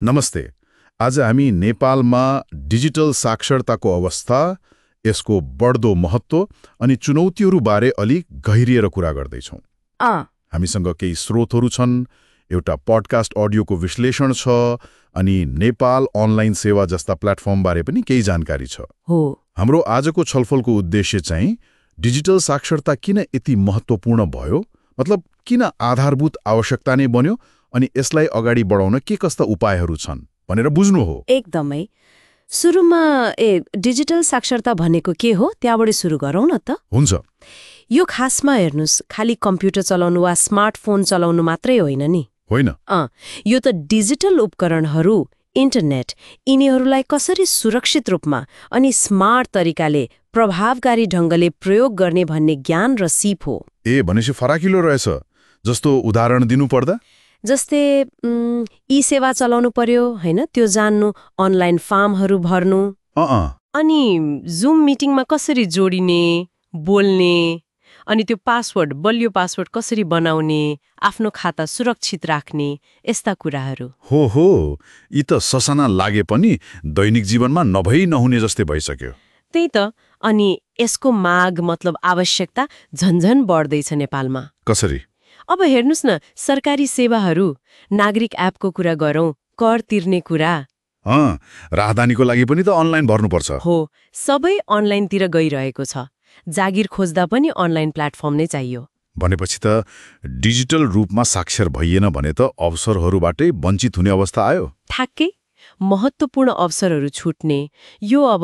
नमस्ते। आज हामी नेपालमा डिजिटल साक्षरताको अवस्था, यसको बढ्दो महत्त्व अनि चुनौतीहरूबारे अलि गहिरिएर कुरा गर्दैछौँ। हामीसँग केही स्रोतहरू छन्, एउटा पडकास्ट अडियोको विश्लेषण छ अनि नेपाल अनलाइन सेवा जस्ता प्लेटफर्मबारे पनि केही जानकारी छ। हाम्रो आजको छलफलको उद्देश्य चाहिँ डिजिटल साक्षरता किन यति महत्त्वपूर्ण भयो, मतलब किन आधारभूत आवश्यकता नै बन्यो अनि यसलाई अगाडि बढाउन के कस्ता उपायहरू छन् भनेर बुझ्नु हो। एकदमै। सुरुमा डिजिटल साक्षरता भनेको के हो त्यहाँबाट सुरु गरौँ न त। हुन्छ। यो खासमा हेर्नुस् खालि कम्प्युटर चलाउनु वा स्मार्टफोन चलाउनु मात्रै होइन नि। होइन। यो त डिजिटल उपकरणहरू, इन्टरनेट, यिनीहरूलाई कसरी सुरक्षित रूपमा अनि स्मार्ट तरिकाले प्रभावकारी ढङ्गले प्रयोग गर्ने भन्ने ज्ञान र सिप हो। भनेपछि फराकिलो रहेछ। जस्तो उदाहरण दिनुपर्दा जस्तै ई सेवा चलाउनु पर्यो हैन, त्यो जान्नु, अनलाइन फर्महरू भर्नु, अनि जुम मिटिङमा कसरी जोडिने, बोल्ने, अनि त्यो पासवर्ड, बलियो पासवर्ड कसरी बनाउने, आफ्नो खाता सुरक्षित राख्ने, यस्ता कुराहरू। हो, यी त ससाना लागे पनि दैनिक जीवनमा नभई नहुने जस्तै भइसक्यो। त्यही त। अनि यसको माग मतलब आवश्यकता झन्झन बढ्दैछ नेपालमा। कसरी? अब हेर्नुस् न, सरकारी सेवाहरू, नागरिक एपको कुरा गरौँ, कर तिर्ने कुरा, राहदानीको लागि पनि त अनलाइन भर्नुपर्छ। हो, सबै अनलाइनतिर गइरहेको छ। जागिर खोज्दा पनि अनलाइन प्लेटफर्म नै चाहियो। भनेपछि त डिजिटल रूपमा साक्षर भइएन भने त अवसरहरूबाटै वञ्चित हुने अवस्था आयो। ठ्याक्कै। महत्त्वपूर्ण अवसरहरू छुट्ने, यो अब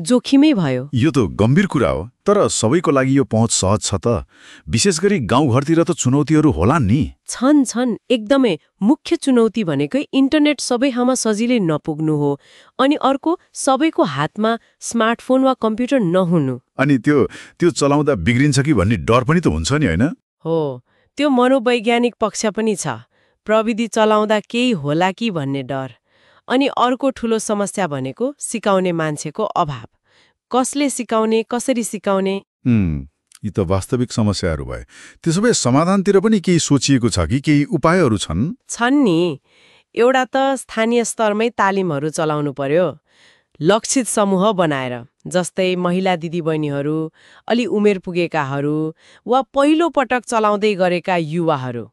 जोखिमै भयो। यो त गम्भीर कुरा हो। तर सबैको लागि यो पहुँच सहज छ त? विशेष गरी गाउँघरतिर त चुनौतीहरू होला नि। छन्। एकदमै मुख्य चुनौती भनेकै इन्टरनेट सबैमा सजिलै नपुग्नु हो, अनि अर्को सबैको हातमा स्मार्टफोन वा कम्प्युटर नहुनु। अनि त्यो चलाउँदा बिग्रिन्छ कि भन्ने डर पनि त हुन्छ नि, होइन? हो, त्यो मनोवैज्ञानिक पक्ष पनि छ। प्रविधि चलाउँदा केही होला कि भन्ने डर। अनि अर्को ठूलो समस्या भनेको सिकाउने मान्छेको अभाव। कसले सिकाउने, कसरी सिकाउने? यी त वास्तविक समस्याहरू भए। त्यसो भए समाधानतिर पनि केही सोचिएको छ कि केही उपायहरू छन्? छन् नि। एउटा त स्थानीय स्तरमै तालिमहरू चलाउनु पर्यो, लक्षित समूह बनाएर, जस्तै महिला दिदीबहिनीहरू, अलि उमेर पुगेकाहरू वा पहिलो पटक चलाउँदै गरेका युवाहरू,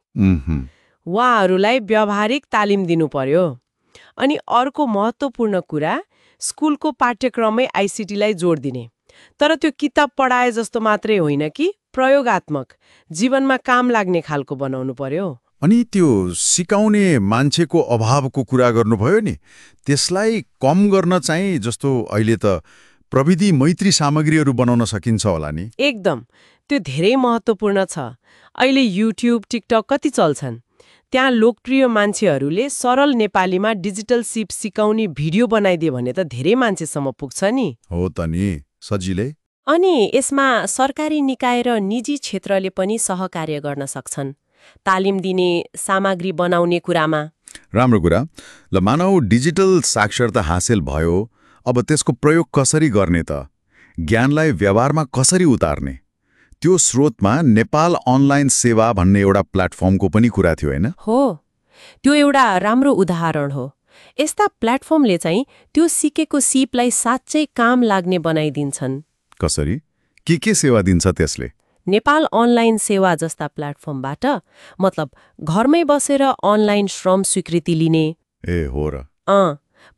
उहाँहरूलाई व्यावहारिक तालिम दिनु पर्यो। अनि अर्को महत्त्वपूर्ण कुरा, स्कुलको पाठ्यक्रममै आइसिटीलाई जोड दिने। तर त्यो किताब पढाए जस्तो मात्रै होइन कि प्रयोगात्मक, जीवनमा काम लाग्ने खालको बनाउनु पर्यो। अनि त्यो सिकाउने मान्छेको अभावको कुरा गर्नुभयो नि, त्यसलाई कम गर्न चाहिँ जस्तो अहिले त प्रविधि मैत्री सामग्रीहरू बनाउन सकिन्छ होला नि। एकदम। त्यो धेरै महत्त्वपूर्ण छ। अहिले युट्युब, टिकटक कति चल्छन्। त्यहाँ लोकप्रिय मान्छेहरूले सरल नेपालीमा डिजिटल सिप सिकाउने भिडियो बनाइदियो भने त धेरै मान्छेसम्म पुग्छ नि। हो त नि, सजिलै। अनि यसमा सरकारी निकाय र निजी क्षेत्रले पनि सहकार्य गर्न सक्छन्, तालिम दिने, सामग्री बनाउने कुरामा। राम्रो कुरा। ल मानौ डिजिटल साक्षरता हासिल भयो, अब त्यसको प्रयोग कसरी गर्ने त? ज्ञानलाई व्यवहारमा कसरी उतार्ने? त्यो स्रोतमा नेपाल अनलाइन सेवा भन्ने एउटा प्लेटफर्मको पनि कुरा थियो, होइन? हो, त्यो एउटा राम्रो उदाहरण हो। यस्ता प्लेटफर्मले चाहिँ त्यो सिकेको सिपलाई साँच्चै काम लाग्ने बनाइदिन्छन्। कसरी? के सेवा दिन्छ त्यसले? नेपाल अनलाइन सेवा जस्ता प्लेटफर्मबाट, मतलब घरमै बसेर अनलाइन श्रम स्वीकृति लिने, हो र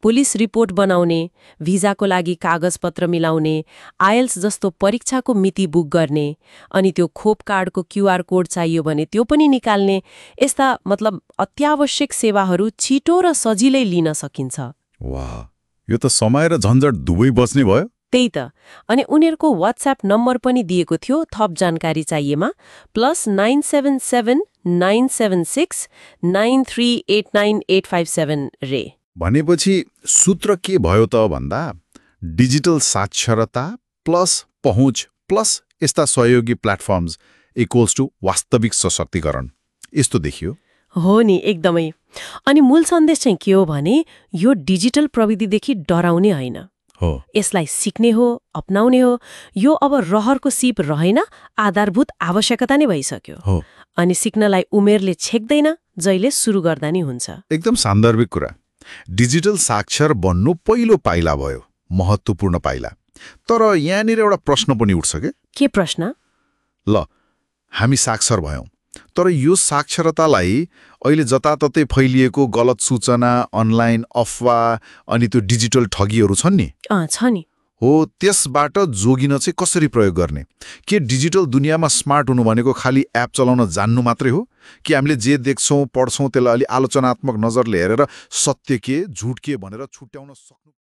पुलिस रिपोर्ट बनाउने, भिजाको लागि कागजपत्र मिलाउने, आइएल्स जस्तो परीक्षाको मिति बुक गर्ने, अनि त्यो खोप कार्डको क्युआर कोड चाहियो भने त्यो पनि निकाल्ने, यस्ता मतलब अत्यावश्यक सेवाहरू छिटो र सजिलै लिन सकिन्छ। वाह, यो त समय र झन्झट दुवै बच्ने भयो। त्यही त। अनि उनीहरूको WhatsApp नम्बर पनि दिएको थियो थप जानकारी चाहिएमा, +977 976 9389857 रे। भनेपछि सूत्र के भयो त भन्दा डिजिटल साक्षरता प्लस पहुँच प्लस यस्ता सहयोगी प्लेटफर्म्स इक्वल्स टु वास्तविक सशक्तिकरण, यस्तो देखियो। हो नि, एकदमै। अनि मूल सन्देश चाहिँ के हो भने यो डिजिटल प्रविधिदेखि डराउने होइन, यसलाई सिक्ने हो, अपनाउने हो। यो अब रहरको सिप रहेन, आधारभूत आवश्यकता नै भइसक्यो। अनि सिक्नलाई उमेरले छेक्दैन, जहिले सुरु गर्दा नि हुन्छ। एकदम सान्दर्भिक कुरा। डिजिटल साक्षर बन्नु पहिलो पाइला भयो, महत्त्वपूर्ण पाइला। तर यहाँनिर एउटा प्रश्न पनि उठ्छ के प्रश्न? ल, हामी साक्षर भयौं, तर यो साक्षरतालाई अहिले जताततै फैलिएको गलत सूचना, अनलाइन अफवाह अनि त्यो डिजिटल ठगीहरू छन् नि, छ नि, हो त्यसबाट जोगिन चाहिँ कसरी प्रयोग गर्ने? के डिजिटल दुनियाँमा स्मार्ट हुनु भनेको खालि एप चलाउन जान्नु मात्रै हो, कि हामीले जे देख्छौँ पढ्छौँ त्यसलाई अलि आलोचनात्मक नजरले हेरेर सत्य के झुट के भनेर छुट्याउन सक्नु?